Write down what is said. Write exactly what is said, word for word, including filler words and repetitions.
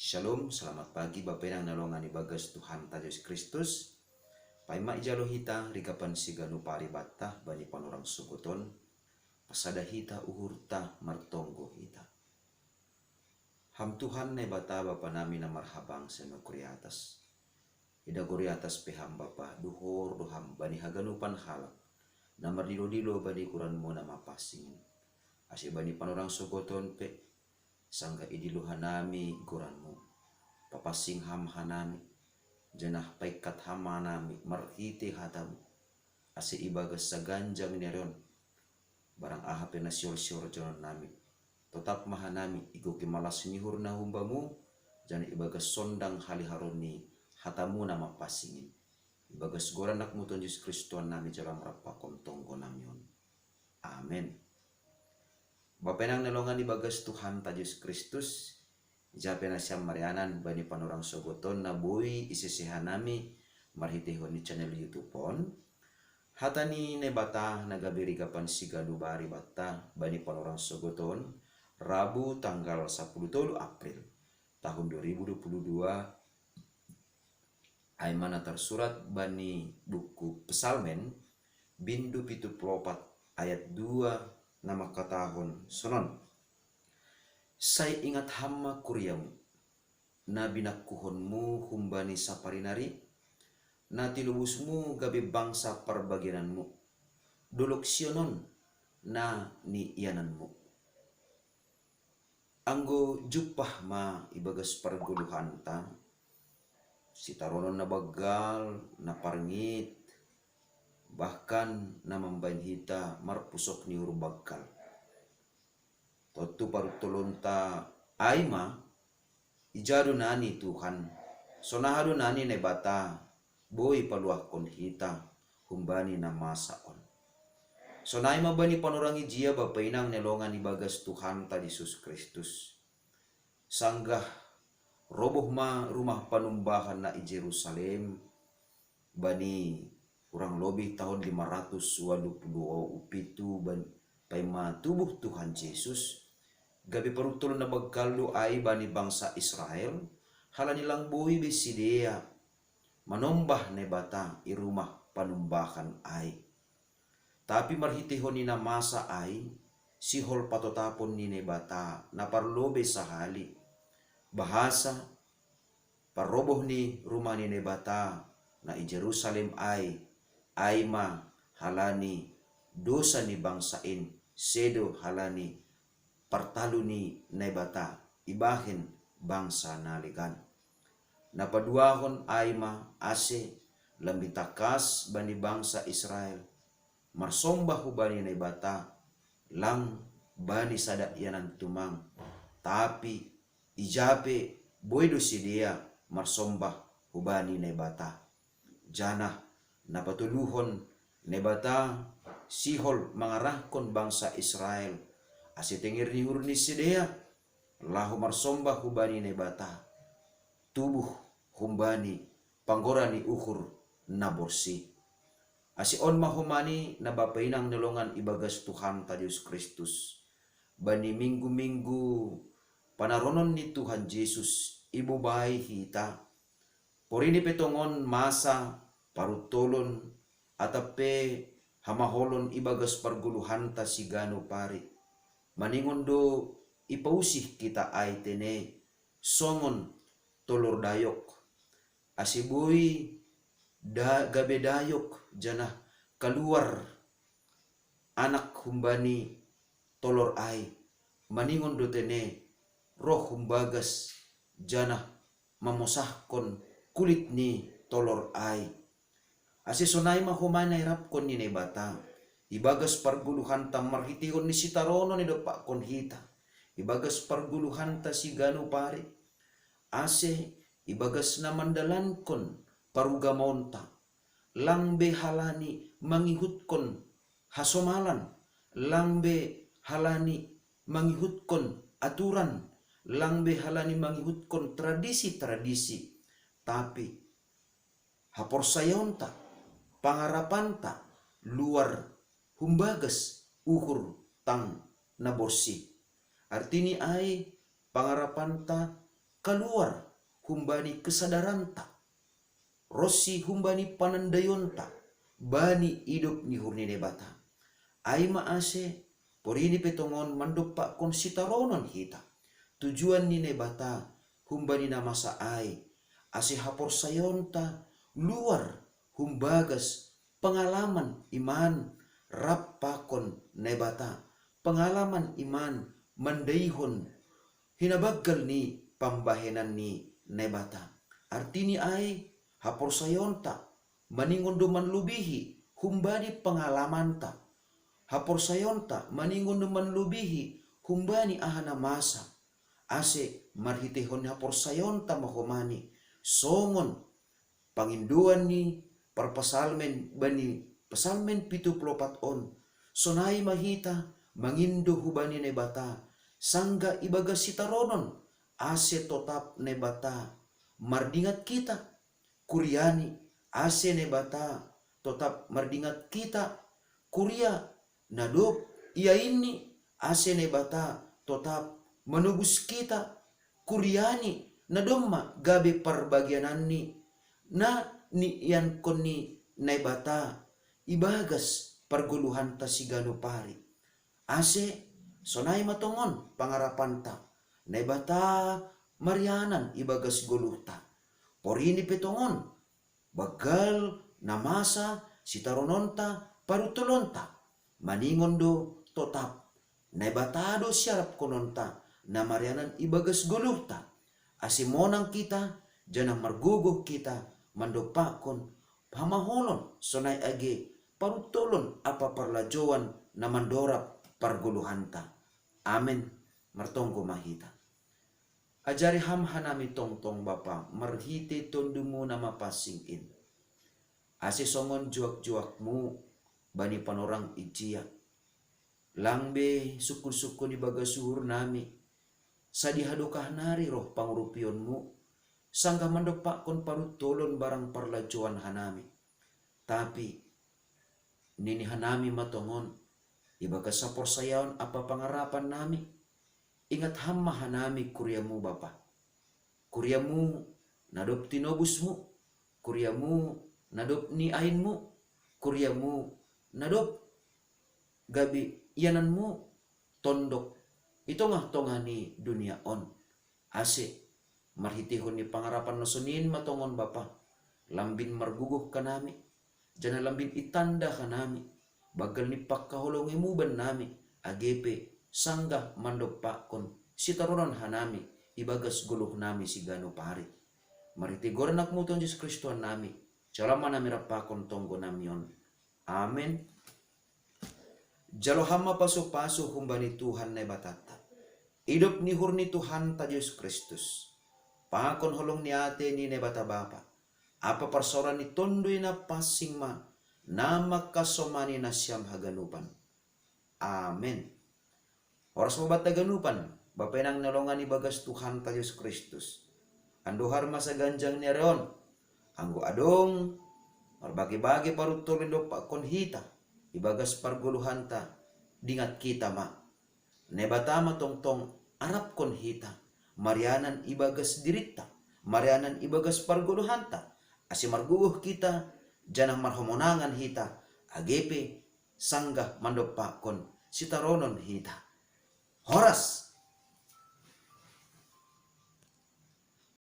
Shalom, selamat pagi Bapa Inang na longan ibagas Tuhanta Jesus Kristus. Paima ijalo hita rigapan siganu paribatta bani panorang sogoton, pasada hita uhurta martonggo hita. Ham Tuhan Naibata Bapa nami na marhabang senukuri atas. Ida gori atas pe ham Bapa, duhor do ham bani haganupan halak na mardilo-dilo bani goranmu na mapansingin. Ase bani panorang sogoton pe, sanggah idilo hanami goranmu, papansing ham hanami, janah paingkat ham hanami marhite hatamu, ase ibagas saganjang ni ari on, barang aha pe na sior-sior jonon nami, totap ma hanami igoki malas ni uhur na humbamu, janah ibagas sondang haliharon ni hatamu na mapansingin. Ibagas goran anakmu Tuhan Jesus Kristus Tuhan nami jalo marap pakon tonggo nami on. Amen. Bapa Inang na longan ibagas Tuhanta Jesus Kristus, ija pe nasiam marianan bani panorang sogoton na boi isese hanami marhitehon ni channel YouTube on, hata ni Naibata na gabe rigapan siganu paribatta bani panorang sogoton, Rabu tanggal sapuluh tolu April tahun dua ribu dua puluh dua, ai ma na tarsurat bani buku Psalmen, bindu pitu pulu opat ayat dua na mangkatahon sonon: Sai ingat ham ma kuriamu, na binangkuhonmu humbani sapari nari, na tinobusmu gabe bangsa parbagiananmu, dolok Sion on na niiananmu. Anggo jumpah ma ibagas pargoluhanta sitaronon na banggal, na parngit, bahkan na mambahen hita marpusok ni uhur banggal. Tontu paruntolonta ai ma, ija do nani Tuhan, sonaha do nani Naibata boi paluahkon hita humbani na masa on. Sonai ma bani panorang ijia Bapa Inang na longan ibagas Tuhanta Jesus Kristus. Sanggah roboh ma rumah panumbahan na i Jerusalem bani kurang lobih tahun lima ratus walu pulu pitu ban-, paima tubuh Tuhan Jesus, gabe paruntolon na banggal do ai bani bangsa Israel, halani lang boi be sidea manombah Naibata i rumah panumbahan ai. Tapi marhitehon ni na masa ai, sihol patotapon ni Naibata na parlobei sahali, bahasa parroboh ni rumah ni Naibata na i Jerusalem ai, ai ma halani dosa ni bangsa in, sedo halani partalu ni Naibata ibahen bangsa na legan. Na paduahon ai ma ase lambin tangkas bani bangsa Israel marsombah hubani Naibata, lang bani sada ianan tumang, tapi ija pe boi do sidea marsombah hubani Naibata. Janah na patoluhon Naibata sihol mangarahkon bangsa Israel, ase tenger ni uhur ni sidea laho marsombah hubani Naibata, tubuh humbani panggora ni uhur na borsih. Ase on ma homani na Bapa Inang na longan ibagas Tuhanta Jesus Kristus, bani minggu-minggu panaronon ni Tuhan Jesus ibobai hita, porini pe tongon masa paruntolon atap pe hamaholon ibagas pargoluhanta siganup ari. Maningon do ipausih hita ai tene songon tolor dayok, ase boi da-, gabe dayok janah kaluar anak humbani tolor ai, maningon do tene roh humbagas janah mamosahkon kulit ni tolor ai. Ase sonai ma homa na irapkon ni Naibata ibagas pargoluhanta marhitehon ni sitaronon na idompakkon hita ibagas pargoluhanta siganup ari, ase ibagas na mandalankon parugamaonta, lang be halani mangihutkon hasomalan, lang be halani mangihutkon aturan, lang be halani mangihutkon tradisi-tradisi, tapi haporsayaonta, pangarapanta luar humbagas uhur tang na borsih. Artini ai pangarapanta kaluar humbani kesadaranta, ronsi humbani panandayonta bani idop ni uhur ni Naibata. Ai ma ase, porini pe tongon mandompakkon sitaronon hita. Tujuan ni Naibata humbani na masa ai, ase haporsayaonta luar humbagas pengalaman iman rap pakon Naibata, pengalaman iman mandaihon hinabanggal ni pambahenan ni Naibata. Artini ai, haporsayaonta maningon do manlubihi humbani pengalamanta. Haporsayaonta maningon do manlubihi humbani aha na masa. Ase marhiteihon ni haporsayaonta ma homani, songon pangindoan ni parpasalmen bani Pasalmen pitu pulu opat on, sonai ma hita mangindo hubani Naibata, sanggah ibagas sitaronon, ase totap Naibata mardingat hita, kuriani, ase Naibata totap mardingat hita, kuria na dob iainni, ase Naibata totap manobus hita, kuriani na domma gabe parbagiananni na niiankon ni Naibata ibagas pargoluhanta siganup ari. Ase sonai ma tongon pangarapanta, Naibata marianan ibagas goluhta. Porini pe tongon, banggal na masa sitarononta, paruntolonta, maningon do totap, Naibata do siarapkononta na marianan ibagas goluhta, ase monang hita, janah margogoh hita mandompakkon hamaolon, sonai age paruntolon ampa parlajouan na mandorab pargoluhanta. Amen. Martonggo ma hita. Ajari Ham hanami tongtong, Bapa, marhitei Tondumu na mapansing in, ase songon juak-juakmu bani panorang ijia, lang be sungkun-sungkun ibagas uhurnami, sai dihadokah nari roh pangurupionmu, sanggah mandompakkon paruntolon barang parlajouan hanami. Tapi nini hanami ma tongon, ibagas haporsayaon ampa pangarapannami, ingat Ham ma hanami kuriamu, Bapa. Kuriamu na dob tinobusmu, kuriamu na dob niainmu, kuriamu na dob gabe iananmu tondok i tongah-tongah ni dunia on. Ase marhiteihon ni pangarapan na sonin ma tongon, Bapa, lambin margogoh hanami, janah lambin itanda hanami banggal ni panghaholongimu bannami, age pe sanggah mandompakkon sitaronon hanami ibagas goluhnami siganup ari. Marhitei goran AnakMu Tuhan Jesus Kristus Tuhannami, jalo ma hanami rap pakon tonggonami on. Amen. Jalo Ham ma pasu-pasu humbani Tuhan Naibatanta, idop ni uhur ni Tuhanta Jesus Kristus, pakon holong ni atei ni Naibata Bapa, ampa parsaoran ni Tonduy Napansing ma na mangkasomani nasiam haganupan. Amen. Horas ma banta haganupan, Bapa inang na hinaholongan ibagas Tuhanta Jesus Kristus. Andohar masa ganjang ni ari on, anggo adong marbage-bage paruntolon na didompakkon hita ibagas pargoluhanta, diingat hita ma. Naibata ma tongtong arapkon hita, marianan ibagas dirinta, marianan ibagas pargoluhanta, ase margogoh hita, janah marhamonangan hita, age pe sanggah mandompakkon sitaronon hita. Horas,